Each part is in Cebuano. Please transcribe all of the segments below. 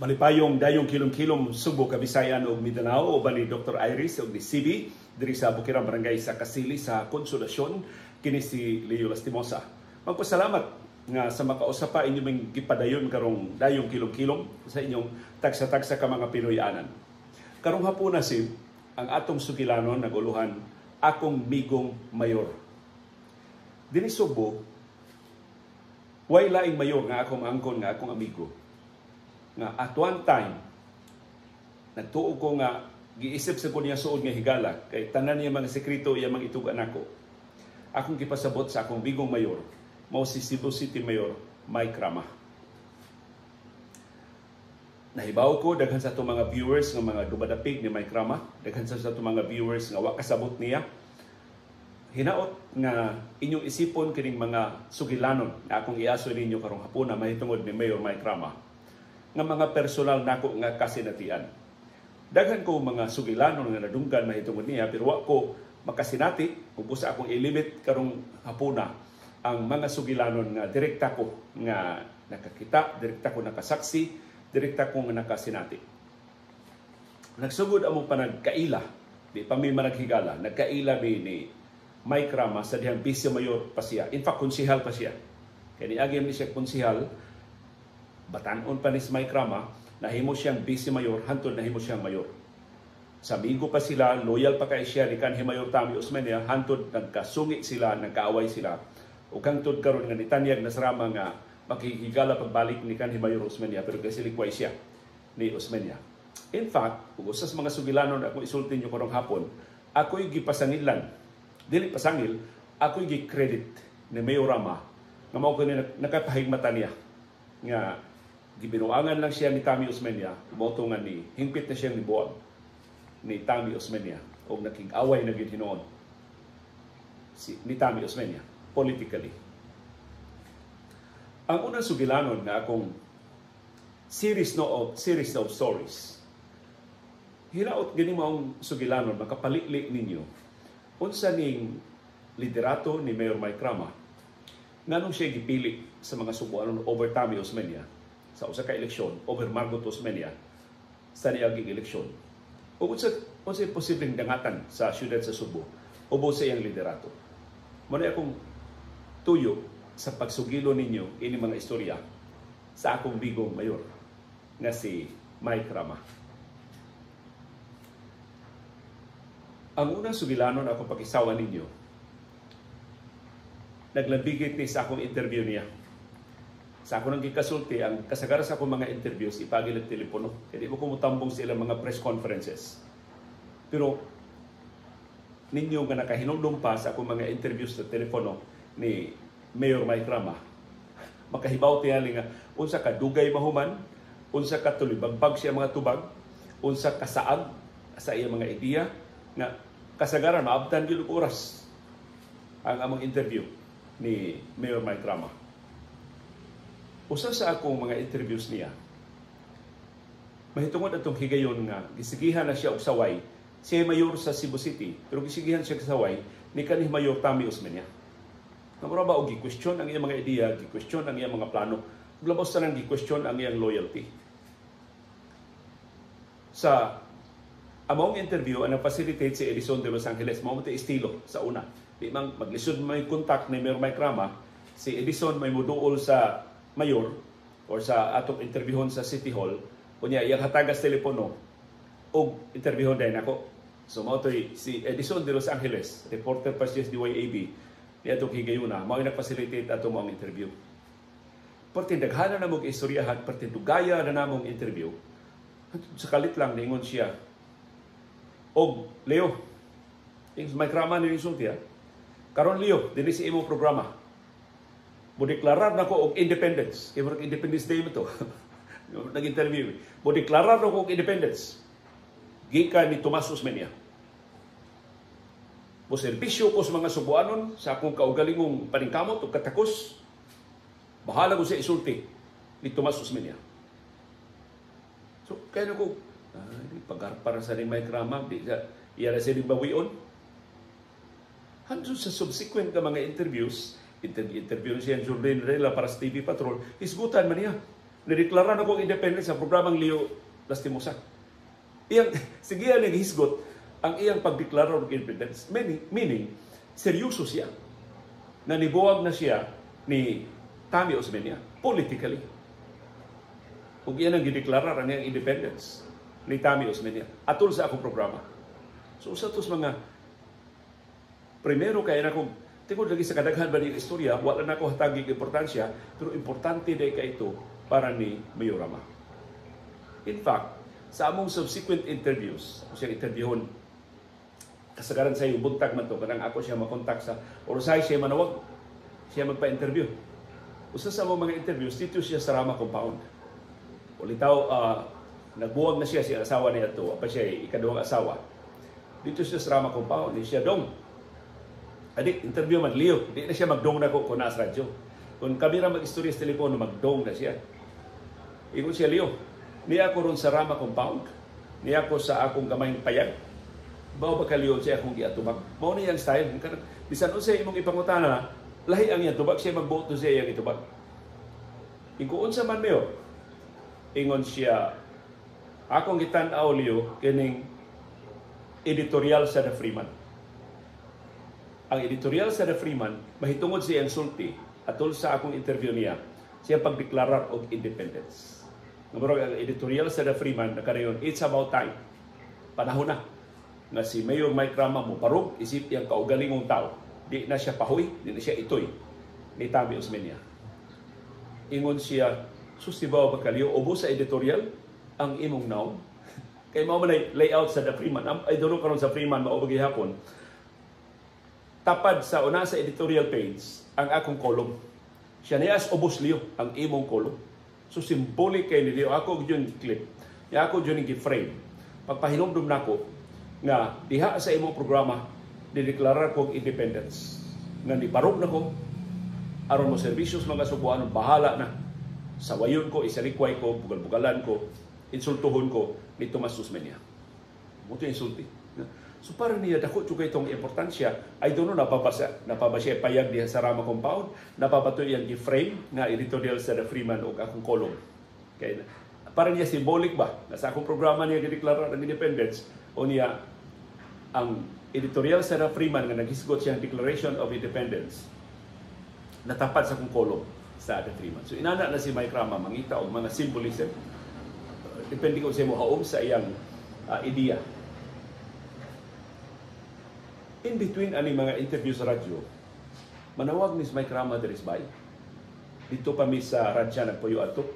Malipayong dayong kilom-kilom, Subo, Kabisayan ug Mindanao, uban ni Dr. Iris ug ni CB diri sa Bukirang Barangay sa Kasili sa Consolacion. Kini si Leo Lastimosa. Magpasalamat nga sa makausa pa inyong ming gipadayon karong dayong kilom-kilom sa inyong tagsa-tagsa ka mga Pinoy-anan. Karong hapuna si ang atong sugilanon naguluhan "Akong Migong Mayor." Dinhi Subo, way laing mayor nga akong angkon nga akong amigo nga at one time nagtuo ko nga giisip sa ko niya suod nga higala kay tanan niya mga sekreto iya mga itugan nako. Akong gipasabot sa akong bigong mayor mao si Cebu City Mayor Mike Rama. Nahibaw ko daghan sa atong mga viewers nga mga dumadapig ni Mike Rama, daghan sa atong mga viewers nga wa kasabot niya. Hinaot nga inyong isipon kining mga sugilanon nga akong iaso ninyo karong hapuna mahitungod ni Mayor Mike Rama nga mga personal nako nga kasinatian. Daghan ko mga sugilanon nga nadunggan mahitungod niya, pero wa ko makasinati ug busa akong ilimit karong hapuna ang mga sugilanon nga direkta ko nga nakakita, direkta ko nakasaksi, direkta ko nga nakasinati. Nagsugod among panagkaila, di pa mi managhigala, nagkaila mi ni Mike Rama sa dihang vice mayor pa siya. In fact, konsihal pa siya. Kaya niagi ni siya konsihal, batanon pa ni si Mike Rama, nahimo siyang vice mayor, hantod nahimo siyang mayor. Sa migo pa sila, loyal pa kay siya ni kanhi Mayor Tommy Osmeña, hantod nagkasungi sila, nagkaaway sila. Ug hangtod karon nga nitanyag na sa Rama nga makikigala pagbalik ni kanhi Mayor Osmeña, pero kasi likway siya ni Osmeña. In fact, ug usa sa mga sugilanon akong isulti niyo karong hapon, ako'y gipasangilan, dili pasangil, ako'y gi-credit ni Mayor Rama nga mao kini nakapahigmata niya nga gibinuangan lang siya ni Tommy Osmeña, mao nga ni hingpit na siyang nibuag ni Tommy Osmeña og nakig-away na gyud hinuon si ni Tommy Osmeña politically. Ang unang sugilanon nga akong series no of stories. Hinaot gani maong sugilanon makapalili ninyo unsa ning liderato ni Mayor Mike Rama, nganong siya gipili sa mga Subuanon over Tommy Osmeña sa usa ka eleksyon, over Margot Osmeña sa niaging eleksyon. Ug unsa unsay posibleng dangatan sa siyudad sa Subo ubos sa iyang liderato. Mao akong tuyo sa pagsugilo ninyo ini mga istorya sa akong bigong mayor nga si Mike Rama. Ang unang sugilanon akong pakisawa ninyo, naglabigit ni sa akong interview niya. Sa ako nang gikasulti, ang kasagaran sa akong mga interviews, ipagil ang telepono. Kaya di mo kumutambong sa ilang mga press conferences. Pero ninyo nga nakahinumdum pa sa akong mga interviews sa telepono ni Mayor Mike Rama, makahibaw tingali nga unsa ka dugay mahuman, unsa ka tulibagbag siya mga tubag, unsa ka saag sa iya mga ideya, nga kasagaran maabtan gyud og oras ang among interview ni Mayor Mike Rama. Usa sa akong mga interviews niya, mahitungod atong higayon nga gisigihan na siya og saway, siya mayor sa Cebu City, pero gisigihan siya og saway ni kanhi Mayor Tommy Osmeña. Namura ba og gi-question ang iyang mga ideya, gi-question ang iyang mga plano, labaw sa nang gi-question ang iyang loyalty. Sa among interview, ang nag-facilitate si Edison de Los Angeles, mao man estilo sa una. Di man maglisod may contact ni Mayor Mike Rama, si Edison may muduol sa mayor or sa atong interviewon sa City Hall, unya iyang hatagas telepono og interviewon dayon ako. So mao toy si Edison de Los Angeles, reporter pa siya sa DYAB niadtong higayuna, mao nag-facilitate ato mo ang interview. Perti daghana na mong istoryahan, perti dugaya na namong interview. Sa kalit lang ningon siya, "Og Leo," ing Mike Rama ni insulti ha. "Karon Leo, dinhi sa imong programa, mo deklarar na ko og independence." Kay murag Independence Day mo to. Nag-interview. "Mo deklarar na ko og independence gikan ni Tomas Osmeña. Mo serbisyo ko sa mga Subuanon sa akong kaugalingong paningkamot ug katakos. Bahala ko sa isulti ni Tomas Osmeña." So, kaya na ko, ay, pagharpar sa ni Mike Rama, di sa, iya na siya bawion. Hangtod sa subsequent nga mga interviews, interview siya Jordan Rela para sa TV Patrol, hisgutan man niya. Nideklara na kong independence sa programang Leo Lastimosa. Iyang, sige ang naghisgot ang iyang pagdeklara og independence. Meaning, seryoso siya. Na nibuwag na siya ni Tommy Osmeña, politically. Ug iyan ang gideklara ang iyang independence ni Tommy Osmeña atol sa akong programa. So usa to sa mga primero kay na kung tingod lagi sa kadaghan ba ni istorya, wala na ko hatagig importansya, pero importante day kay ito para ni Mayor Rama. In fact, sa among subsequent interviews, ako siya interviewon, kasagaran sa iyong buntag man to, kanang ako siya makontak sa, or usahay siya manawag, siya magpa-interview. Usa sa among mga interviews, dito siya sa Rama Compound. Ulitaw, nagbuwag na siya, siya asawa niya to, pa siya ikaduhang asawa. Dito siya sa Rama Compound, di siya dong. Adi, interview man Leo, di na siya magdong na ko kung nasa radyo. Kung kami ra mag-istorya sa telepono, magdong na siya. Ingon siya, "Leo, niya ako ron sa Rama Compound, niya ako sa akong gamayng payag. Bao ba ka, Leo, siya akong giatubag?" Mao ni iyang style. Bisan unsa imong ipangutana, lahi ang iyang tubag, siya magbuot siya iyang itubag. Ingon unsa man, Mayor? Ingon siya, "Akong gitan-aw, Leo, kining editorial sa The Freeman." Ang editorial sa The Freeman, mahitungod sa iyang sulti, atol sa akong interview niya, siya pagdeklarar og independence. Nga ang editorial sa The Freeman, nakarayon, "It's about time. Panahon na nga si Mayor Mike Rama mo parug isip iyang kaugalingong tao. Di na siya pahoy, di na siya itoy ni Tommy Osmeña." Ingon siya, "Susibaw ba ka, Leo, ubo sa editorial ang imong naong?" Kay mao man layout sa The Freeman. Ay dulo karon sa Freeman mao gihapon. Tapad sa una sa editorial page ang akong column. Siya niya as ubos, Leo, ang imong column. So symbolic kay ni Leo, ako gyud clip. Ya ako gyud gi-frame. Pagpahinumdum nako nga diha sa imong programa dideklarar kog independence. Nga nibarog na ko aron mo serbisyo sa mga Sugboanon, bahala na. Sawayon ko, isalikway ko, bugal-bugalan ko, insultuhon ko ni Tomas Osmeña. Mo to insulti. So para niya dako jud itong importansya. I don't know napabasa napaba siya payag diha sa Rama Compound, napabato iyang gi-frame nga editorial sa The Freeman og akong column. Kay para niya symbolic ba na sa akong programa niya gideklara ang independence o niya ang editorial sa The Freeman nga naghisgot siya ang Declaration of Independence natapad sa akong column sa The Freeman. So inana na si Mike Rama mangita og mga symbolism. Depende kung sa mo haom sa iyang ideya. In between ani mga interview sa radyo, manawag ni Mike Rama diri sa bay. Dito pa mi sa radya nagpuyo adto.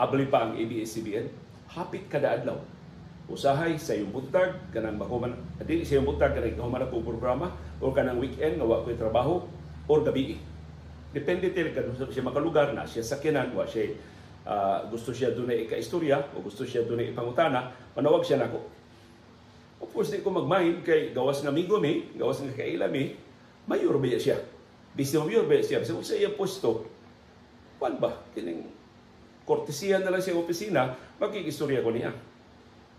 Abli pa ang ABS-CBN. Hapit kada adlaw. Usahay sa iyong buntag, kanang mahuman, dili sa iyong buntag, kanang human ako programa, o kanang weekend nga wa ko'y trabaho, or gabi. Depende talaga kung siya makalugar na siya sakyanan, wa siya gusto siya dunay ika-istorya o gusto siya dunay ipangutana, manawag siya nako. Of course, di ko mag-mind kay gawas nga amigo mi, gawas nga kaila mi, mayor ba siya? Bisi mayor ba siya? Bisa sa iyang pwesto, kwan ba? Kining kortesiya na lang siya opisina, makikistorya ko niya.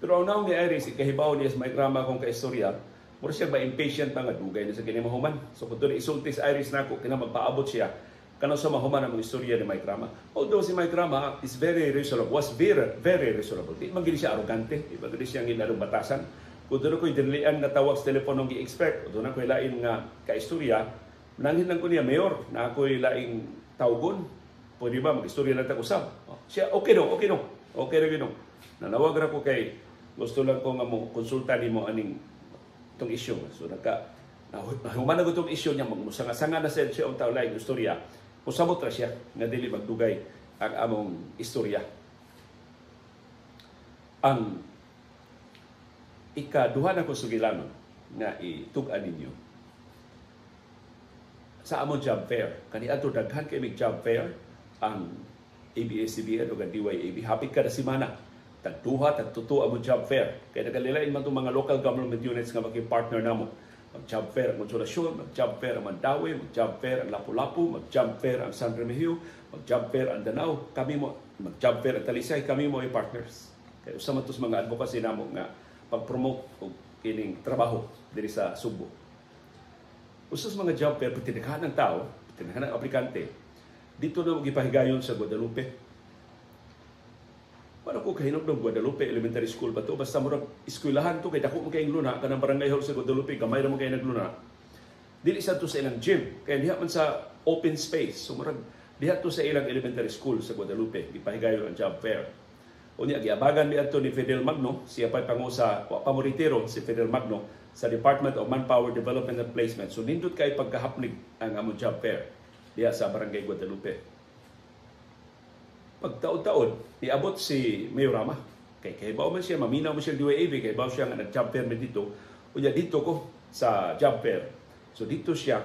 Pero ang naong ni Iris, ikahibaw niya sa may drama akong kaistorya, mura siya ba impatient pa nga dugay na sa kini mahuman. So kung doon isulti sa Iris nako, kina magpaabot siya, kano sa mahuman ang mga istorya ni Mike Rama. Although si Mike Rama is very reasonable, was very, very reasonable. Di man gini siya arrogante, di man gini siya nginarong batasan. Kung doon ako'y dinilian nga tawag sa telepono gi-expect, o doon ako'y lain nga kaistorya, mananghin lang ko niya, "Mayor, na ako'y laing tawgon, pwede ba mag-istorya lang tag usab?" Oh, siya, "Okay no, okay no, okay ra no." Nanawag ra ko kay gusto lang ko nga mo konsulta nimo aning itong issue. So nagka nahuman na ko itong issue niya, magmusanga-sanga na siya siya ang tao laing istorya. Usabot ra siya nga dili magdugay ang among istorya. Ang ikaduha na ko sugilanon nga itug-an ninyo sa among job fair. Kaniadto daghan kay mig job fair ang ABS-CBN o ang DYAB. Hapit kada semana. Tagduha, tagtuto among job fair. Kaya nagalilain man itong mga local government units nga maging partner namo. Mag-job fair ang Consolacion, mag-job fair ang Mandaue, mag-job fair ang Lapu-Lapu, mag-job fair ang San Remigio, mag-job fair ang Danao, kami mo, mag-job fair ang Talisay, kami mo ay partners. Kaya usa man to sa mga advocacy namo nga pag-promote og kining trabaho diri sa Sugbo. Usa sa mga job fair, pagtinakahan ng tao, pagtinakahan ng aplikante, dito na gipahigayon sa Guadalupe. Paano ko kahinumdom, Guadalupe Elementary School ba to? Basta murag eskwelahan to kay dako man kayong luna kanang barangay hall sa Guadalupe, gamay ra man kay nagluna. Dili sa to sa ilang gym kay diha man sa open space. So murag diha to sa ilang elementary school sa Guadalupe gipahigayon ang job fair. Unya giabagan mi adto ni Fidel Magno, siya pa'y pangusa, wa pa mo retiro si Fidel Magno sa Department of Manpower Development and Placement. So nindot kay pagkahapnig ang among job fair diha sa Barangay Guadalupe. Pagtaod-taod, niabot si Mayor Rama. Kay kahibaw man siya, maminaw man siya DYAB, kay baw siya nga nag-job fair mi dito. Unya dito ko sa job fair. So dito siya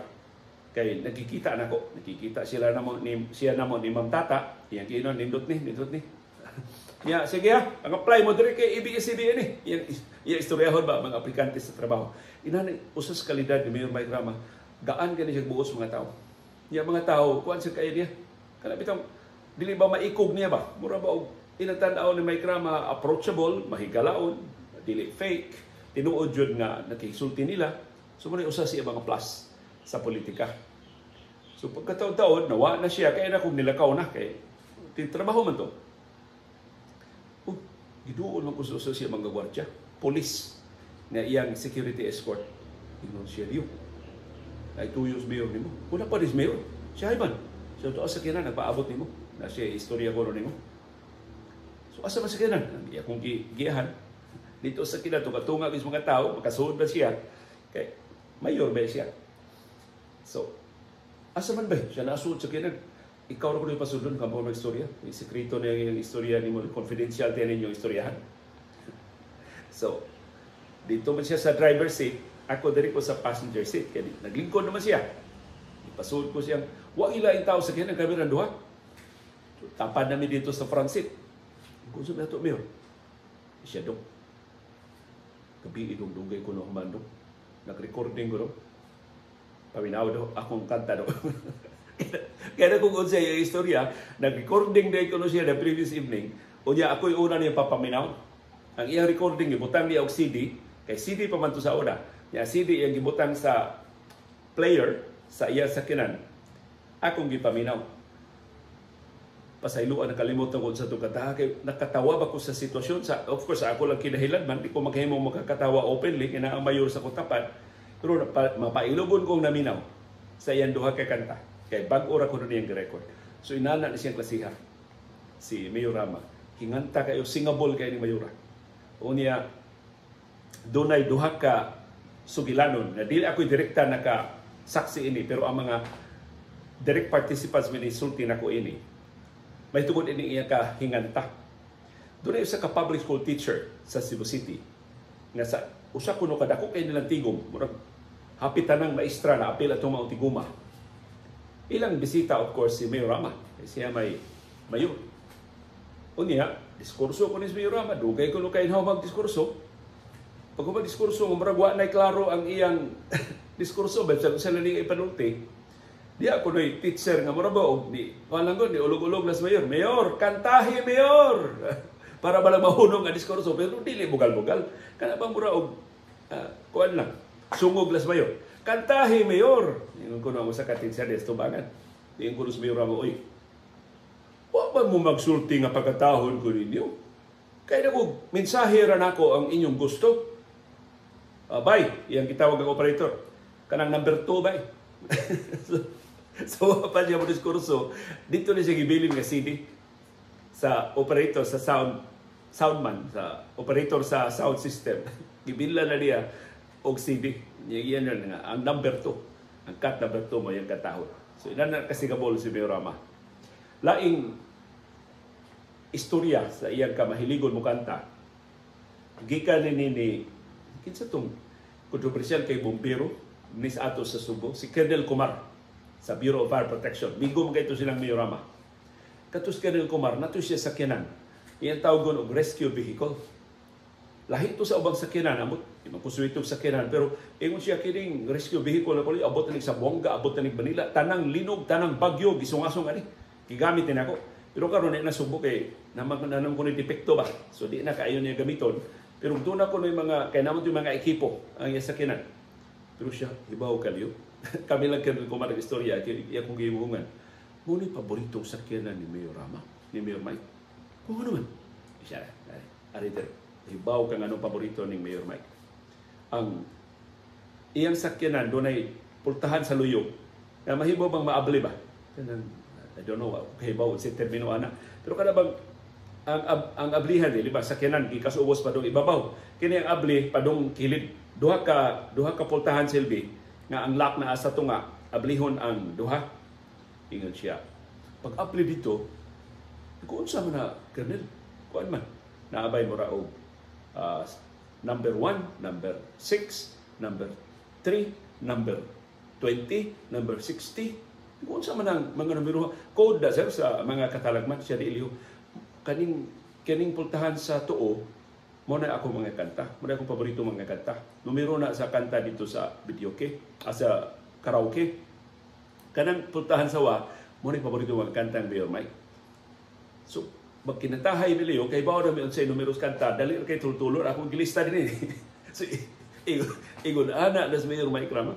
kay nagkikita nako, nakikita sila namo ni siya namo ni Ma'am Tata, iyang giinon, "Nindot ni, nindot ni." Ya, "Sige ah, ang apply mo diri kay ABS-CBN ni." Iyang iya istoryahon ba mga aplikante sa trabaho. Inani usas kalidad ni Mayor Mike Rama, gaan gani siya buos mga tao. Ya mga tao, kuan sa kay niya. Kana bitong dili ba maikog niya ba? Mura ba og inatan-aw ni Mike Rama, approachable, mahigalaon, dili fake, tinuod jud nga nakisulti nila. So muna usa siya mga plus sa politika. So pagkataon-taon, nawa na siya, kaya na kung nilakaw na, kay trabaho man to. Oh, giduol man ko sa usa siya mga gwardya, police, nga iyang security escort. Ingon siya diyo. Ay tuyos mayor nimo. Kuna pa rin mayor. Siya man. Siya to sa kina nagpaabot nimo. Na siya istorya ko nimo. So asa man sa kinan? Iya kong giyahan. Dito sa kina to katunga gis mga tao, makasuod ba siya? Kay mayor ba siya? So asa man ba siya nasuod sa kinan? Ikaw ra ko yung pasudlon kamo mag-istorya. Yung sekreto na yung istorya nimo, confidential tayo ninyong istoryahan. So, dito man siya sa driver seat, ako diri ko sa passenger seat. Kaya naglingkod naman siya. Ipasuod ko siyang, wa ila tao sa kinan, kami rin duha. So, tapad namin dito sa front seat. Kung sa ato, Mayor. Siya dong. Gabi idong dugay ko no humando. Nag-recording ko no. Paminaw do akong kanta do. Kaya kung unsa yung istorya, nag-recording day ko no siya the previous evening. Unya ako'y una niya papaminaw. Ang iyang recording gibutang niya og CD, kay CD pa man to sa una. Ya CD iyang gibutang sa player sa iya sakinan. Akong gipaminaw. Pasayloan, nakalimutan ko sa itong kataha kay nakatawa ba ko sa sitwasyon sa, of course, ako lang kinahilan man, di ko maghimo makakatawa openly kay ang mayor sa kutapan, pero mapailogon kong naminaw sa iyang duha ka kanta kay bag-o ra ko niyang record. So inana ni siyang klasiha si Mayor Rama, hinganta kayo, singable kayo ni Mayora. Unya dunay duha ka sugilanon na dili ako'y direkta naka saksi ini, pero ang mga direct participants mi sulti nako ini. May tungod ini iya ka hinganta. Dunay usa ka public school teacher sa Cebu City nga sa usa kuno kadako kay nilang tigom, murag hapit tanang maestra na apil atong mga tiguma. Ilang bisita, of course, si Mayor Rama. Kay siya may mayor. Unya, diskurso ko ni si Mayor Rama, dugay ko no kay mag-diskurso. Pag mag-diskurso, murag wa na klaro ang iyang diskurso, ba sa sila niya ipanulti. Di ako no'y teacher nga mura ba og ni walang ko ni ulog-ulog las mayor. "Mayor, kantahi mayor." Para ba lang mahunong ang diskurso, pero dili bugal-bugal. Kana bang mura og kuan lang, sungog las mayor. "Kantahi mayor." Ingon ko na usa ka teacher des tubangan. Ingon ko sa mayor mo, "Oy. Wa ba mo magsulti nga pagkatahon ko ninyo? Kaya na ko mensahe ra nako ang inyong gusto. Bay," iyang gitawag ang operator. "Kanang number 2 bay." So pa siya mo diskurso, dito ni siya gibilin nga CD sa operator sa soundman, sa operator sa sound system. Gibilin na niya og CD. Iyan na nga ang number 2. Ang cut number 2 mo yung katahon. So ina na kasi gabol si Mayor Rama. Laing istorya sa iyang kamahiligon mo kanta. Gikan ni kinsa tong kontrobersyal kay bombero ni sa ato sa Subo, si Colonel Kumar sa Bureau of Fire Protection. Migo man kayto silang Mayor Rama. Katos Colonel Kumar, nato siya sakyanan. Iyang tawgon og rescue vehicle. Lahi to sa ubang sakyanan, amot imong kusuwitog sakyanan, pero ingon siya kining rescue vehicle na kuloy, abot na sa Buanga, abot na Manila, tanang linog, tanang bagyo, gisungasong ani. Gigamit din ako. Pero karon na Subo kay naman nanam ko ni depekto ba. So di na kaayo niya gamiton. Pero doon ako no mga kay namon yung mga ekipo ang iya sakyanan. Pero siya hibaw kaliyo. Kami lang kami kumar ng istorya, iya kong gihimuhungan. Ngunit paboritong sakyanan ni Mayor Rama, ni Mayor Mike. Kung ano man, Siya, ari diri. Hibaw kang anong paborito ning Mayor Mike. Ang iyang sakyanan dunay pultahan sa luyo. Na mahimo bang maabli ba? Kanang, I don't know, kahibaw si termino ana. Pero kada bang ang ablihan, di ba, sakyanan gikas ubos padung ibabaw. Kini ang abli padung kilid. Duha ka pultahan silbi nga ang lock na asa tunga, ablihon ang duha. Ingon siya. Pag abli dito, kung unsa man na, Colonel, kuan man, naabay mo ra og number 1, number 6, number 3, number 20, number 60. Kung unsa man ang mga numero, code na, sir, sa mga katalagman siya di iliho. Kaning pultahan sa tuo, mo na ako mga kanta. Mo na akong paborito mga kanta. Numero na sa kanta dito sa videoke, sa karaoke. Kanang pultahan sa wa, mo na paborito mga kanta ng Mayor Mike. So, magkinatahay mi liyo, kay bawo na mi unsay numero sa kanta, dali ra kay tultulon, akong gilista din eh. So, ingon ana na sa Mayor Mike Rama.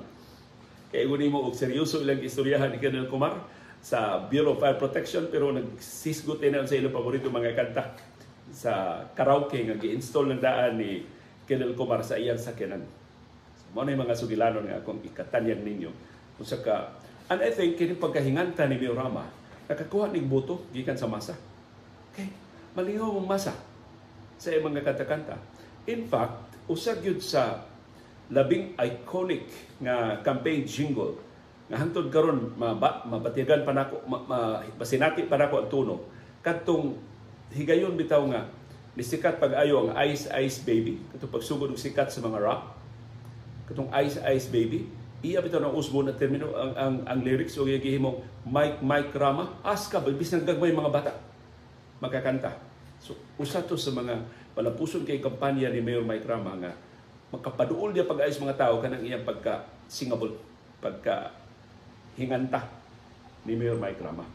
Kay ingon nimo og seryoso ilang istoryahan ni Colonel Kumar sa Bureau of Fire Protection, pero nagsisgot na sa ilang paborito mga kanta sa karaoke nga gi-install ng daan ni Colonel Kumar sa iyang sakyanan. So, mao na yung mga sugilanon nga akong ikatanyag ninyo. Usa ka, and I think kini pagkahinganta ni Mayor Rama, nakakuha ning boto gikan sa masa. Okay, malingaw mong masa sa iyang mga kanta-kanta. In fact, usa gyud sa labing iconic nga campaign jingle nga hangtod karon mabatigan pa nako, masinati pa nako ang tono, kadtong higayon bitaw nga nisikat pag-ayo ang Ice Ice Baby, katong pagsugod og sikat sa mga rock, katong Ice Ice Baby, iya bitaw ng usbo na termino ang lyrics o gihimong Mike Mike Rama aska bisan gagmay mga bata makakanta. So usa to sa mga palapuson kay kampanya ni Mayor Mike Rama nga makapaduol niya pag-ayos mga tao kanang iyang pagka singable, pagka hinganta ni Mayor Mike Rama.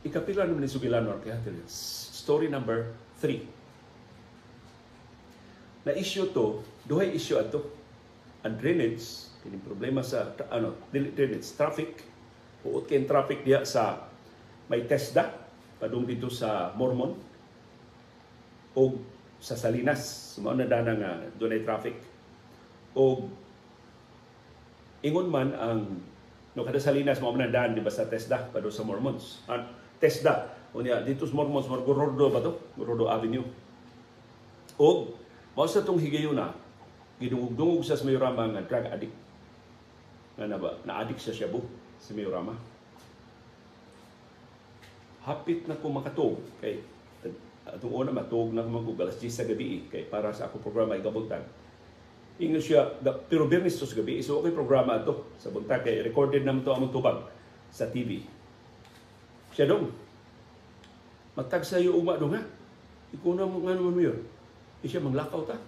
Ikapila naman ni Sugilano Arqueateles. Story number 3. Na issue to, duhay issue ato. Ang drainage, kining problema sa ano, drainage, traffic, huot kay traffic diha sa may TESDA padung dito sa Mormon o sa Salinas, mao na dana nga dunay traffic. O ingon man ang no kada Salinas mao man daan di ba sa TESDA padung sa Mormons. Ang TESDA unya dito sa Mormons, Gorordo ba to? Gorordo Avenue. Og mao sa tong higayuna gidungog-dungog sa Mayor Rama nga drug addict. Nga na ba, na-addict sa shabu si Mayor Rama. Hapit na ko makatuog kay atong una matuog na ko mag alas 10 sa gabi kay para sa akong programa ikabuntag. Ingon siya, pero Biyernes to sa gabi, so okay programa ato sa buntag kay recorded naman to among tubag sa TV. Siya dong, magtag sayo ugma dong ha. Ikaw na mo nga naman, Mayor. Di siya manglakaw ta.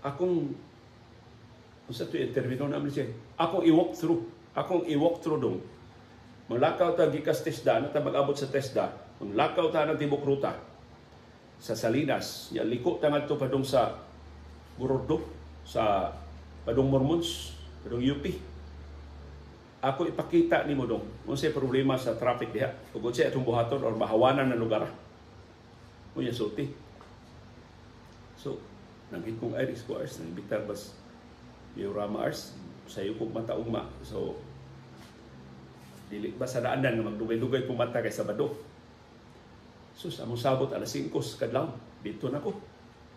Akong, unsa to interview namin siya, akong i-walk through. Akong i-walk through dong. Manglakaw ta gikas TESDA, na ta mag-abot sa TESDA, manglakaw ta ng tibok ruta sa Salinas. Ya, liko ta ngadto padung sa Gorordo, sa padung Mormons, padung UP. Ako ipakita nimo dong unsay problema sa traffic diha ug unsay atong buhaton or mahawanan na lugar. Unya sulti. So, nanghit kong iris ko ars, nangbitar bas Rama ars, sayo kong mata ugma. So, dili ba sa daanan nga magdugay-dugay kong mata kay Sabado. Sus, among sabot alas 5 sa kadlaw. Dito na ko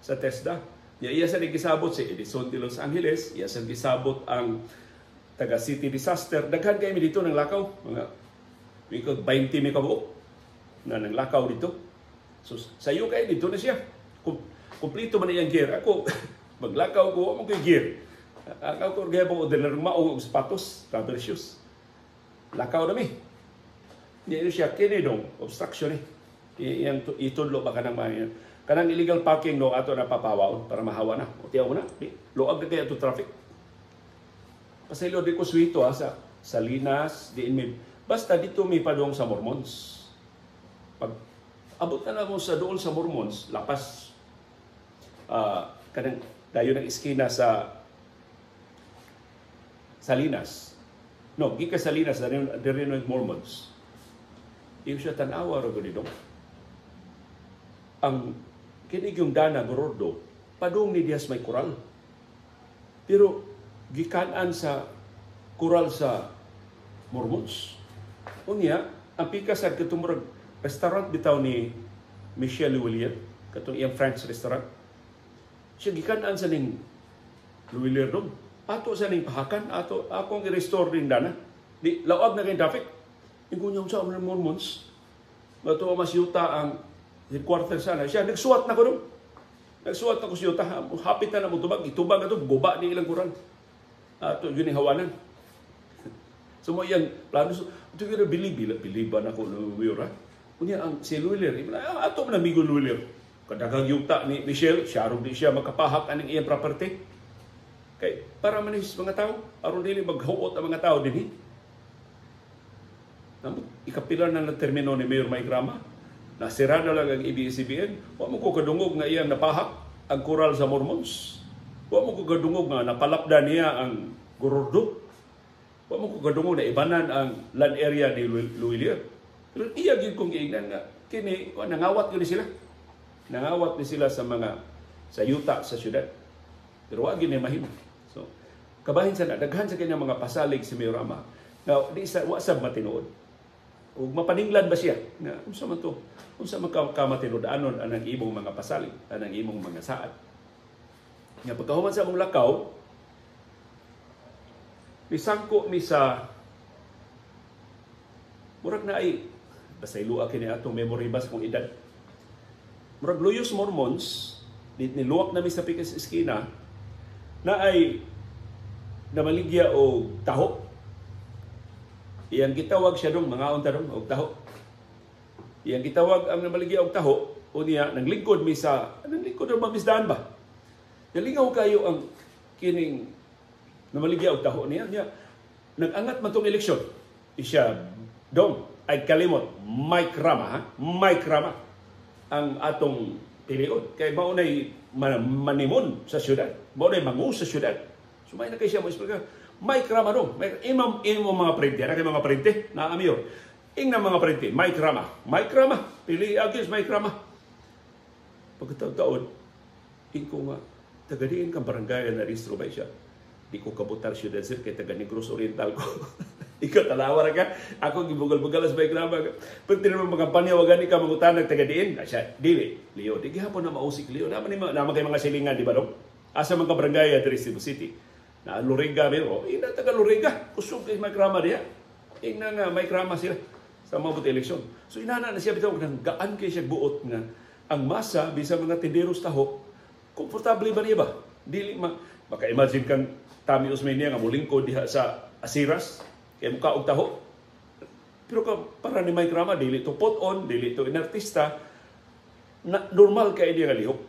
sa TESDA. Ya, iya sa gisabot si Edison de Los Angeles, iya sa gisabot ang taga City Disaster. Daghan kay mi dito nang lakaw, mga mikog 20 mi kabuok na nang lakaw dito. So sayo kay dito na siya. Kumpleto man iyang gear. Ako maglakaw ko mo kay gear. Ako ko gayapon ordinary mao og sapatos, rubber shoes. Lakaw na mi. Niya siya kini dong obstruction ni. Iyang itudlo ba kanang mga kanang illegal parking no ato na papawaon para mahawa na. O tiyaw mo na, di, luag na kaya ato traffic. Pasaylo di ko suwito ha, sa Salinas, di may, basta dito may padong sa Mormons. Pag abot na lang mo sa dool sa Mormons, lapas kanang dayon ng iskina sa Salinas. No, gikan Salinas, diri no Mormons. Iyo siya tan-awa ra gud. Ang kini yung dana Gorordo padung ni Diaz may koral. Pero gikan-an sa koral sa Mormons. Unya, ang pikas sa katong murag restaurant bitaw ni Michel Lhuillier, katong iyang French restaurant. Siya gikan-an sa ning Lhuillier dong. Ato sa ning pahakan, ato akong i-restore ning dana. Di lawag na kay traffic. Ingon niya sa mga Mormons, ato mas yuta ang headquarters sana. Siya nagsuwat na ko dong. Nagsuwat na ko sa yuta. Hapit na na mo tubag. Itubag ato, guba ni ilang kural. Ato yun yung hawanan. So mo iyang plano. So, ito yun biliban ako no mayor. Unya ang si Lhuillier, ato man amigo Lhuillier. Kadaghang yuta ni Michelle, siya di siya makapahak aning iyang property. Kay para man mga tao, aron dili maghuot ang mga tao dinhi. Ikapila na ng termino ni Mayor Mike Rama. Nasira na lang ang ABS-CBN. Wa mo ko kadungog nga iyang napahak ang koral sa Mormons. Wa mo ko kadungog nga napalapda niya ang Gorordo. Wa mo ko kadungog na ibanan ang land area ni Lhuillier. Pero iya gyud kong giingnan nga kini nangawat gyud sila. Nangawat ni sila sa mga sa yuta sa syudad. Pero wa gyud ni mahimo. So kabahin sa daghan sa kanya mga pasalig si Mayor Rama. Now, di sa wa sab matinuod. Ug mapaninglan ba siya nga unsa man to? Unsa man ka matinud-anon anang imong mga pasalig, anang imong mga saad? Nga pagkahuman sa among lakaw, misangko mi sa murag na ay basta iluwa kini atong memory ba sa kong edad. Murag Luyos Mormons, niluwak na mi sa pikas eskina na ay namaligya og taho. Iyang gitawag siya dong, mga unta dong, og taho. Iyang gitawag ang namaligya og taho, unya naglingkod mi sa, naglingkod ang mamisdaan ba? Nalingaw kayo ang kining namaligya og taho niya. Niya, nag-angat man tong eleksyon. Isya, dong, ay kalimot, Mike Rama, ha? Mike Rama ang atong piliod. Kay maunay manimon sa syudad. Maunay mangu sa syudad. So may na kay siya mo isplika. Mike Rama dong. Imam imo mga printe, ana kay mga printe na amiyo. Ingna mga printe, Mike Rama. Mike Rama, pili agis Mike Rama. Pagkataon, ingko nga taga diin kang barangay na rehistro ba siya? Di ko kabutar syudad sir kay taga Negros Oriental ko. Ikaw talawa ra ka. Ako gibugal-bugal sa Mike Rama. Pag tinanong mga kampanya wa gani ka mangutanag taga diin, siya dili. Leo, di gihapon na mausik Leo. Naman ni naman kay mga silingan di ba dong? Asa man ka barangay diri Cebu City? Na Loriga pero ina taga Loriga kusog kay Mike Rama diha. Ingna nga Mike Rama sila sa mabot eleksyon. So inana na siya bitaw nang gaan kay siya buot nga ang masa bisan mga tinderos taho komportable ba niya ba? Dili ma maka-imagine kang Tami Osmeña nga molingkod diha sa Asiras kay muka og taho. Pero ka, para ni Mike Rama dili to put on, dili to inartista, na, normal kay niya nga lihok.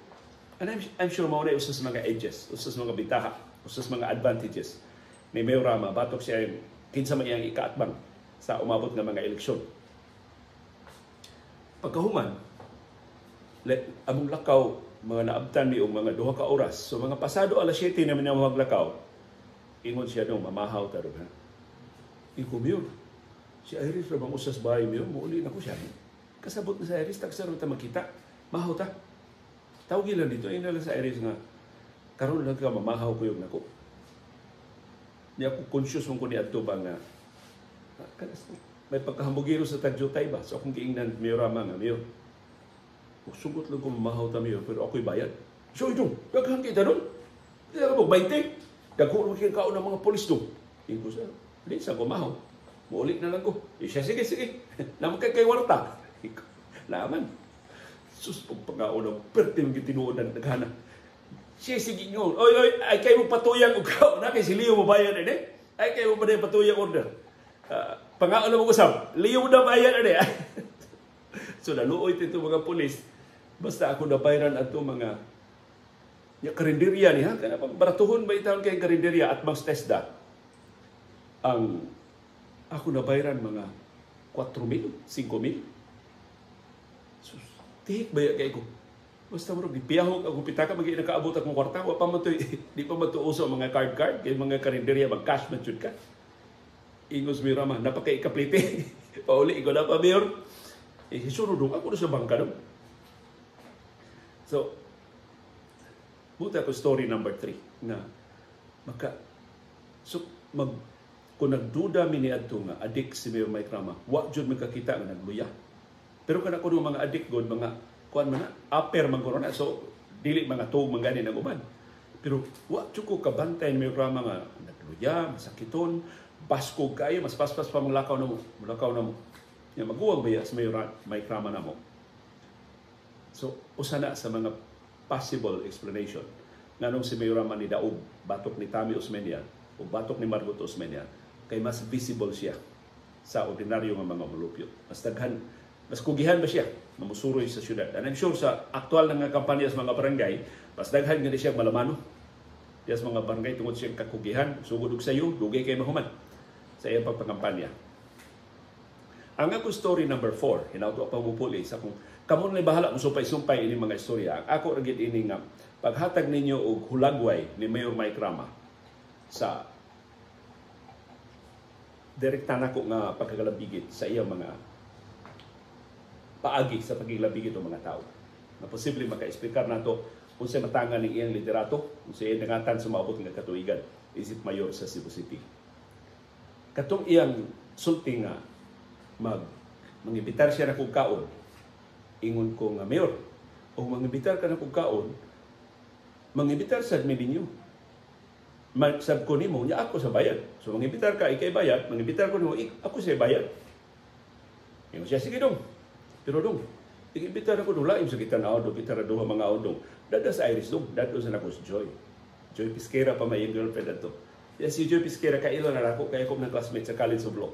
And I'm sure mao na usa sa mga edges, usa sa mga bitaha, usa sa mga advantages ni Mayor Rama batok siya yung kinsa man iyang ikaatbang sa umabot nga mga eleksyon. Pagkahuman, among lakaw mga naabtan mi og mga 2 ka oras. So mga pasado alas 7 namin ang maglakaw. Ingon siya dong mamahaw ta ha. Ingon Mayor, si Iris ra bang usas bahay Mayor, muuli na ko siya. Kasabot na sa Iris, tagsaro ta makita. Mahaw ta. Tawag lang dito, ingon lang sa Iris nga karon lang ka mamahaw ko yung nako. Di ako conscious mong ko ni adto ba nga may pagkahambugiro sa tagjutay ba. So akong giingnan Mayor Rama nga, Mayor, sugot lang ko mamahaw ta Mayor, pero ako'y bayad. So itong, daghan kita doon. Hindi ka mo, 20. Dagho naman kaon ng mga polis doon. Ingko siya, hindi sa kumahaw. Muuli na lang ko. Siya, sige, sige. Naman kay warta. Laman. Sus, pagpagaon ng perte yung gitinuod ng daghana. Siya, sige nyo. Oy, oy, ay kayo mo patuyang og kaon. Na, kay si Leo mo bayan, eh. Ay kayo mo ba na patuyang order. Pangaon na mo usap. Leo mo na bayan, eh. So, naluoy ito mga polis. Basta ako nabayran ato mga ya, karinderya niya. Kaya baratuhon ba itawon kay karinderya at mas TESDA? Ang ako nabayran mga 4,000, 5,000. Sus, tihik ba kay ko? Basta murag gipiyahog ako pitaka magi nakaabot akong kwarta. Wa pa man to, di pa man to uso mga card kay mga karinderya mag cash man jud ka. Ingos mi Rama, napakaikaplite. Pauli ko na pa Mayor. Eh, si Suno dong, ako na sa bangka dong. So, buta ko story number 3 nga maka so mag kung nagduda mi niadto nga adik si Mayor Mike Rama, wa jud magkakita nga nagluya. Pero kana kuno mga adik god, mga kuan man na, upper man kuno na, so dili mga tuog man gani ng uban. Pero wa jud ko kabantay ni Mayor Rama nga nagluya, masakiton, baskog kayo, mas paspas pa manglakaw na mo, mulakaw na mo. Ya maguwang ba si Mayor Mike Rama na mo. So usa na sa mga possible explanation nganong si Mayor Rama ni daog batok ni Tami Osmeña o batok ni Margot Osmeña, kay mas visible siya sa ordinaryo nga mga mulupyo. Mas daghan, mas kugihan ba siya mamusuroy sa syudad. And I'm sure sa aktual na nga kampanya sa mga barangay, mas daghan nga siya malamano diya sa mga barangay tungod siyang kakugihan, sugod og sayo, dugay kay mahuman sa iyang pagpangampanya. Ang ako story number 4, hinawto pa mupuli sa kung kamo na bahala mo sumpay-sumpay ini mga istorya. Ang ako ra gid ini nga paghatag ninyo og hulagway ni Mayor Mike Rama sa direkta nako nga pagkagalabigit sa iyang mga paagi sa pagigilabigit ng mga tao. Na posible maka-explicar nato unsay matangan ning iyang liderato, unsay iyang dangatan sa maabot nga katuigan isip mayor sa Cebu City. Katong iyang sulti nga mangibitar siya na kog kaon, ingon ko nga mayor, o mangibitar ka na kog kaon, mangibitar sad mi ninyo. Sab ko nimo, nya ako sa bayad. So mangibitar ka, ikay bayad, mangibitar ko nimo, ako sa bayad. Ingon siya, sige dong. Pero dong, ikibitar ako dong, laim sa kita na dong, kita duha mga dong. Dada sa Iris dong, dado sa nako si Joy. Joy Pisquera pa may girlfriend ato. Ya, si Joy Pisquera, kailo na ako, kaya ko ng classmate sa College of Law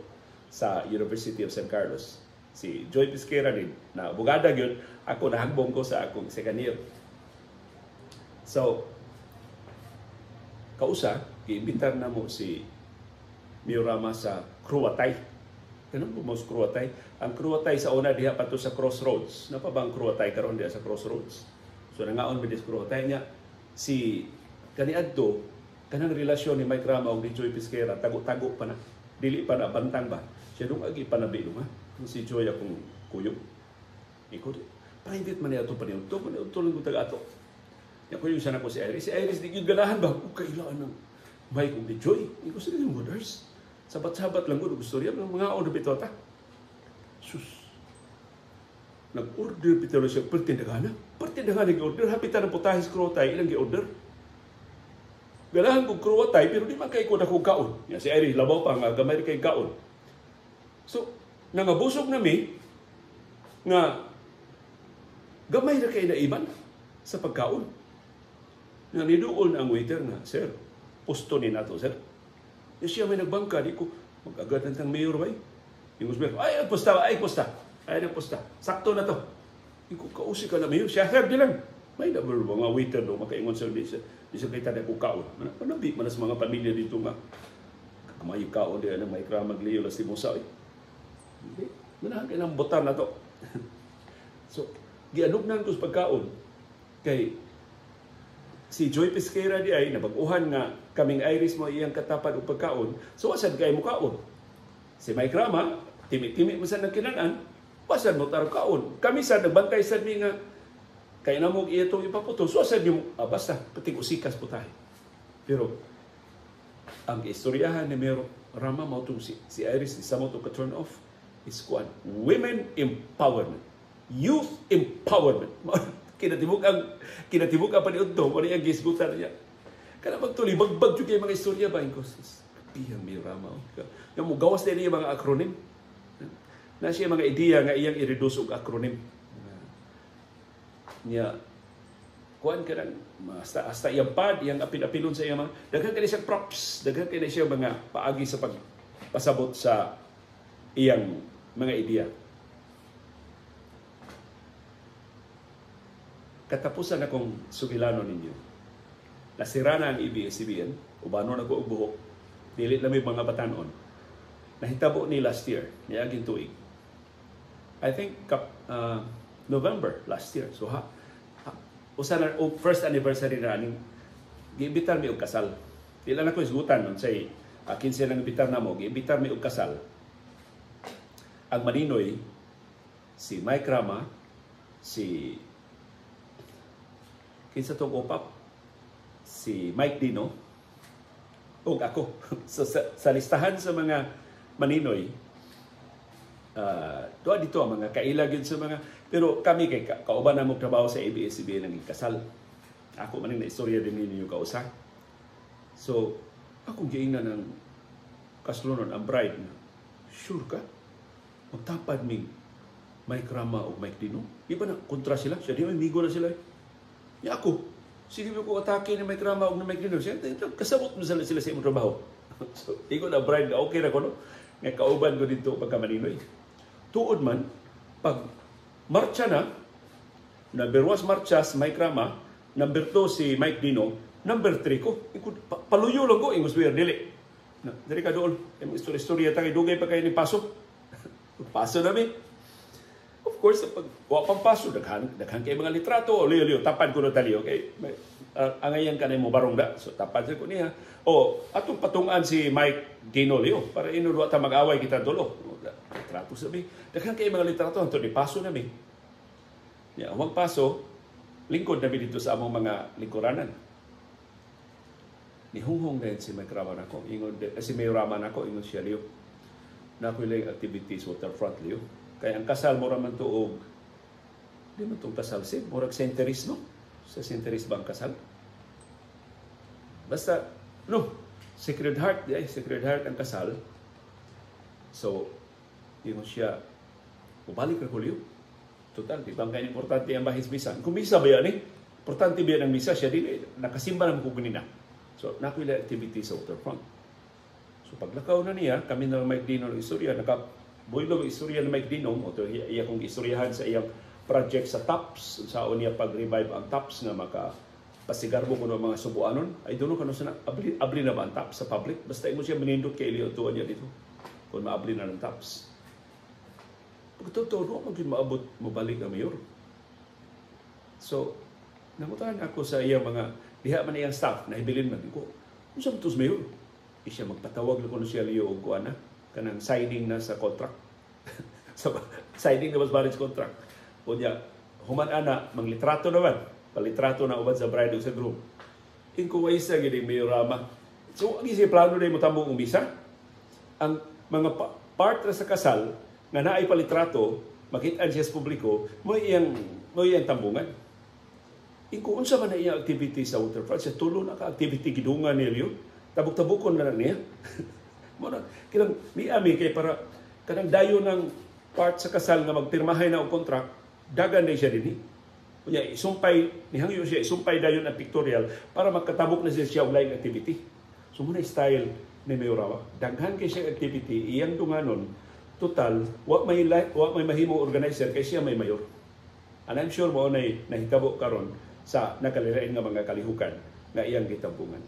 sa University of San Carlos. Si Joy Pisquera din, na abogada yun, ako nahagbong ko sa akong second year. So, kausa, giimbitar na mo si Mayor Rama sa Kruatay. Ganun po mo sa Kruatay? Ang Kruatay sa una diha pa to sa Crossroads. Napa ba ang Kruatay karon diha sa Crossroads? So nangaon mi sa Kruatay niya. Si kaniadto, kanang relasyon ni Mike Rama og ni Joy Pisquera, tago-tago pa na. Dili pa na bantang ba? Siya dong agi panabi ha? Si Joy akong kuyog. Iko, private man niya ito pa niya. Ito man niya ito lang kung taga-ato. Niya kuyog siya na ko si Iris. Si Iris, di yun ganahan ba? Kailangan ng Mike og ni Joy. Iko sila yung mothers. Sabat-sabat lang ko, gusto niya. Mga order bito ta. Sus. Nag-order bito na siya. Pertindagana. Pertindagana nag-order. Hapitan ng putahis krotay. Ilang gi-order? Ganahan kong kruwatay, pero di man kay ko na kong kaon. Yan, si Iris, labaw pa nga, gamay kay kaon. So, nangabusog na mi, nga gamay na kay naiban sa pagkaon. Nga niduol na ang waiter nga, sir, pusto ni nato, sir. Ya siya may nagbangka, di ko, mag-agad ng tang mayor bay. Yung mayor, ay, pusta, ay, pusta, ay, nagpusta. Sakto na to. Di ko, kausi ka na mayor. Siya, sir, di lang. May na mga waiter do, makaingon sir, di siya kita na kaon. Manabi man sa mga pamilya dito nga. Kamayo kaon, di na may kramagliyo, las timosa. Hindi. Manahan kayo ng botan na to. So, gianugnan ko sa pagkaon. Kay si Joy Pisquera di ay, nabag-uhan nga kaming Iris mo iyang katapad og pagkaon, so wasad kay mo kaon. Si Mike Rama, timi-timi mo sa nagkinanan, wasad mo tarong kaon. Kami sa nagbantay sad mi nga, kay na mo itong ipaputo, so wasad mo, basta, pating usikas po tayo. Pero, ang istoryahan ni Mayor Rama mo itong si Iris, isa mo itong ka-turn off, is kuan, women empowerment, youth empowerment. Kinatibuk ang paniudto, wala yung gisgutan niya. Kana magtuloy, bagbag yung mga istorya ba? Piyang Mayor Rama. Yung mo, gawas din niya mga acronym. Na siya mga ideya nga iyang i-reduce og acronym. Niya, kuan ka lang, hasta iyang pad, iyang apil-apilon sa iyang mga, daghan ka na siyang props, daghan ka na siya mga paagi sa pagpasabot sa iyang mga ideya. Katapusan akong sugilano ninyo. Nasira na ang ABS-CBN, ubano na ko og buhok, dili na may mga batanon. Nahitabo ni last year, niaging tuig. I think November last year. So ha, usa na first anniversary na aning giimbitar mi og kasal. Dili na ko isgutan nun say 15 nang imbitar namo, giimbitar mi og kasal. Ang maninoy Si Mike Rama, si kinsa tong opap, si Mike Dino, ug ako. So sa listahan sa mga maninoy, tuwa dito ang mga kaila gyud sa mga, pero kami kay kauban na mo trabaho sa ABS-CBN nang kasal. Ako man na istorya din ninyo kausa. So, akong giingnan ng kaslonon ang bride na, "Sure ka? Magtapad mig Mike Rama o Mike Dino? Di ba na kontra sila?" Siya, "Di, amigo na sila." Ya ako, sige ko atake ni Mike Rama o ni Mike Dino. Siya, kasabot mo sila sa imong trabaho. So, ingon na bride, okay na ko, no? Nga kauban ko dito pagka maninoy. Tuod man, pag marcha na, number 1 marcha si Mike Rama, number 2 si Mike Dino, number 3 ko. Paluyo lang ko, ingos weir, dili. Na, dili ka doon. Yung istorya-istorya tayo, dugay pa kayo ni paso. Paso na mi. Of course, pag wa pang paso, daghan kay mga litrato, o liyo, liyo, tapad ko na tali, okay? May, angayan ka na mo barong da. So, tapad sa ko niya. O, atong patungan si Mike Dino, Leo, para inudwa ta mag-away kita dulo. Litrato sabi. Daghan kay mga litrato, anto di paso na mi. Ya, huwag paso, lingkod na mi dito sa among mga lingkuranan. Nihunghong na si Mike Rama nako, ingon si Mayor Rama nako, ingon siya, "Leo. Na ako ilang activities waterfront, Leo." Kaya ang kasal mo raman to og di man tong kasal si murag Centeris, no? Sa Centeris ba ang kasal? Basta no, Sacred Heart, di ay Sacred Heart ang kasal. So, ingon siya, "Ubalik ra ko, Leo. Total, di ba ang kaya importante ang bahis misa? Kung misa ba yan eh? Importante ba yan ang misa?" Siya, "Dili, nakasimba naman ko ganina. So, naku ila activity sa waterfront." So, paglakaw na niya, kami na Mike Dino ng istorya, naka boylo ang istorya ni Mike Dino, o to, iya kong istoryahan sa iyang project sa TOPS, sa niya pag-revive ang TOPS nga maka pasigarbo ko ng mga subuanon. Ay, doon kano sa abli, abli na ba ang TOPS sa public? Basta imo siya manindot kay Elio tuan niya dito. Kung maabli na ng TOPS. Pagtotoo, no, maging maabot, mabalik ang mayor. So, nangutahan ako sa iyang mga, diha man iyang staff, nahibilin man ko, "Unsa man to mayor?" Di siya magpatawag na kuno siya Leo og kuan na, kanang signing na sa contract. Sa signing na mas marriage contract. Unya, human ana, manglitrato naman. Palitrato na uban sa bride ug sa groom. Ingko sa gid Mayor Rama. So, ang isi plano na mo tambong umisa. Ang mga part ra sa kasal nga naay palitrato, makita siya sa publiko, mo iyang tambungan. Ingko, "Unsa man na iyang activity sa waterfront?" Siya, "Tulo na ka activity gidungan ni Leo. Tabok-tabokon na lang niya." Mo na kilang miami kay para kanang dayo ng part sa kasal nga magpirmahay na og contract, dagan na siya dinhi. Unya isumpay nihangyo siya isumpay dayon ang pictorial para makatabok na siya siya og laing activity. So mo na style ni Mayor Rama. Daghan kay siya activity iyang dunganon, total wa may mahimong organizer kay siya may mayor. And I'm sure mo nay nahitabo karon sa nakalilain nga mga kalihukan nga iyang gitambungan.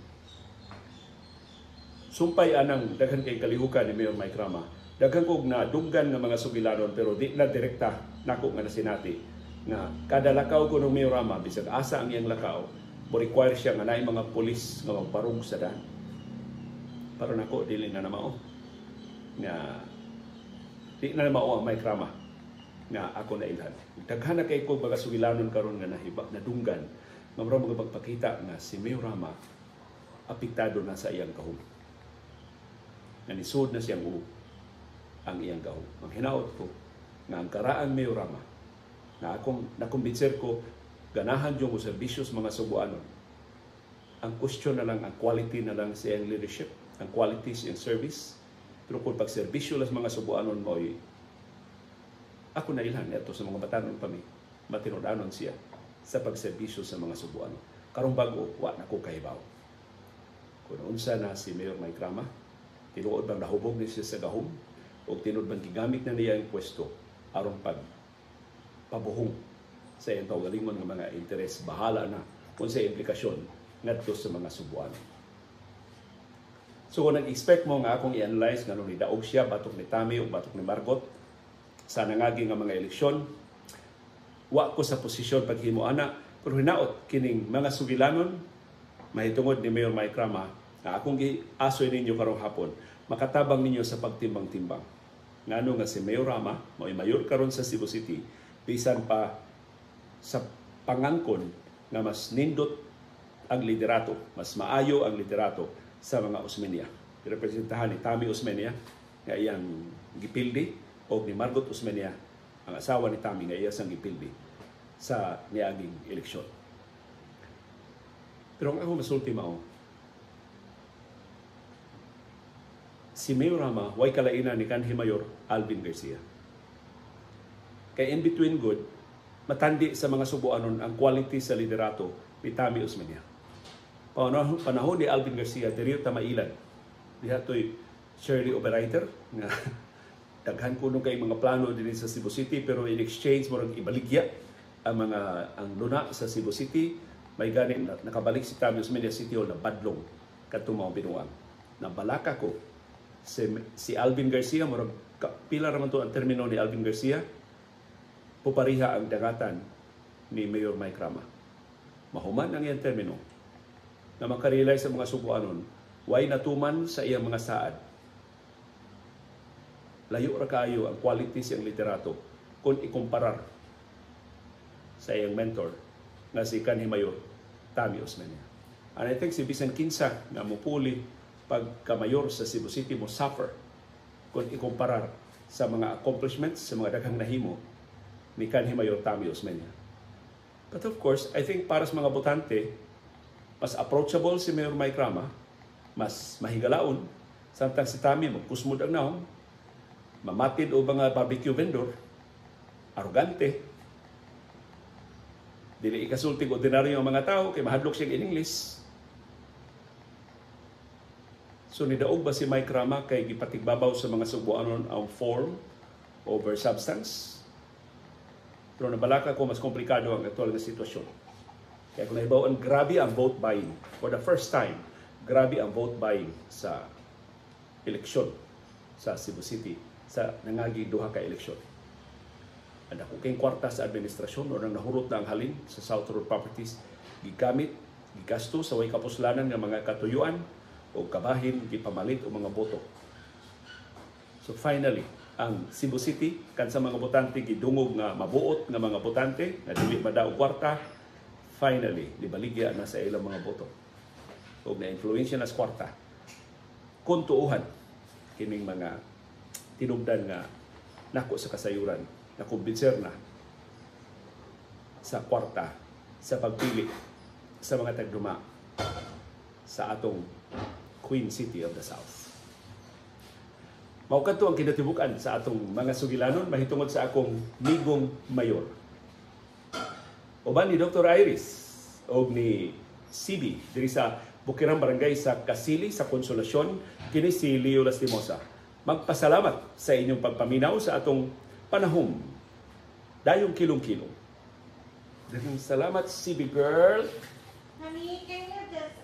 Sumpay anang daghan kay kalihukan ni Mayor Mike Rama. Daghan kog na dunggan nga mga sugilanon pero di na direkta nako nga nasinati nga kada lakaw ko ng Mayor Rama, bisag asa ang iyang lakaw, mo require siya nga naay mga pulis nga magbarog sa daan. Para nako dili na mao nga di na mao ang Mike Rama nga ako na ilhan. Daghan na kay ko mga sugilanon karon nga nahiba nadunggan nga mura mga pagpakita nga si Mayor Rama apektado na sa iyang gahom. Nga nisud na siyang ubo ang iyang gahom. Ang hinaot ko nga ang karaang Mayor Rama na akong nakumbinser ko ganahan yung serbisyo sa mga Subuanon. Ang question na lang, ang quality na lang sa iyang leadership, ang quality sa iyang service. Pero kung pagserbisyo lang sa mga Subuanon mo'y ako na ilhan ito sa mga batanon pa mi, matinud-anon siya sa pagserbisyo sa mga Subuanon. Karong bago, wa na ko kahibaw kung unsa na si Mayor Mike Rama, tinuod bang nahubog ni siya sa gahom o tinuod bang gigamit na niya ang pwesto aron pag pabuhong sa iyang kaugalingon nga mga interes. Bahala na kung sa implikasyon ngadto sa mga Subuano. So kung nag-expect mo nga akong i-analyze nga ni daog siya batok ni Tami o batok ni Margot sa nangagi nga mga eleksyon, wa ko sa posisyon paghimo ana, pero hinaot kining mga sugilanon mahitungod ni Mayor Mike Rama nga akong giasoy ninyo karong hapon makatabang ninyo sa pagtimbang-timbang. Ngano nga si Mayor Rama, mao'y mayor karon sa Cebu City, bisan pa sa pangangkon nga mas nindot ang liderato, mas maayo ang liderato sa mga Osmeña. Representahan ni Tommy Osmeña nga iyang gipildi o ni Margot Osmeña, ang asawa ni Tommy, nga iya sang gipildi sa niaging eleksyon. Pero ang ako masulti mao, si Mayor Rama way kalainan ni kanhi Mayor Alvin Garcia. Kay in between good, matandi sa mga Subuanon ang quality sa liderato ni Tommy Osmeña. Panahon ni Alvin Garcia, diri ta mailan. Diha to'y Shirley Oberreiter nga daghan kuno kay mga plano dinhi sa Cebu City, pero in exchange murag ibaligya ang mga ang luna sa Cebu City. May gani nakabalik si Tommy Osmeña City Hall na badlong kadtong mga binuang. Nabalaka ko si Alvin Garcia, murag pila ra man to ang termino ni Alvin Garcia, pupariha ang dangatan ni Mayor Mike Rama. Mahuman ang iyang termino na makarealize sa mga Subuanon, way natuman sa iyang mga saad. Layo ra kaayo ang quality siyang literato kung ikumparar sa iyang mentor na si kanhi Mayor Tommy Osmeña. And I think si bisan kinsa nga mupuli pagka-mayor sa Cebu City mo suffer kung ikumparar sa mga accomplishments, sa mga daghang nahimo ni kanhi Mayor Tommy Osmeña. But of course, I think para sa mga botante, mas approachable si Mayor Mike Rama, mas mahigalaon, samtang si Tommy magkusmod ang naong, mamatid o mga barbecue vendor, arugante, dili ikasultig ordinaryo ang mga tao, kay mahadlok siya in English. So nidaog ba si Mike Rama kay gipatigbabaw sa mga Subuanon ang form over substance? Pero nabalaka ko mas komplikado ang aktual nga sitwasyon. Kaya kung nahibaw-an, grabe ang vote buying. For the first time, grabe ang vote buying sa eleksyon sa Cebu City sa nangagi duha ka eleksyon. Ang dako kayong kwarta sa administrasyon o nang nahurot na ang halin sa South Road Properties, gigamit, gigasto sa way kapuslanan nga mga katuyuan o kabahin, gipamalit o mga boto. So finally, ang Cebu City, kan sa mga botante, gidungog nga mabuot nga mga botante, na dili madaog kwarta, finally, nibaligya na sa ilang mga boto. O na-influensya na sa kwarta. Kung tuuhan, kining mga tinubdan nga nako sa kasayuran, na kumbinser na sa kwarta sa pagpili sa mga tagduma sa atong Queen City of the South. Mao kadto ang kinatibuk-an sa atong mga sugilanon mahitungod sa akong migong mayor. Uban ni Dr. Iris og ni CB diri sa Bukirang Barangay sa Kasili sa Konsolasyon, kini si Leo Lastimosa. Magpasalamat sa inyong pagpaminaw sa atong panahom. Dayong kilong-kilong. Daghang salamat, CB girl. Honey, can you just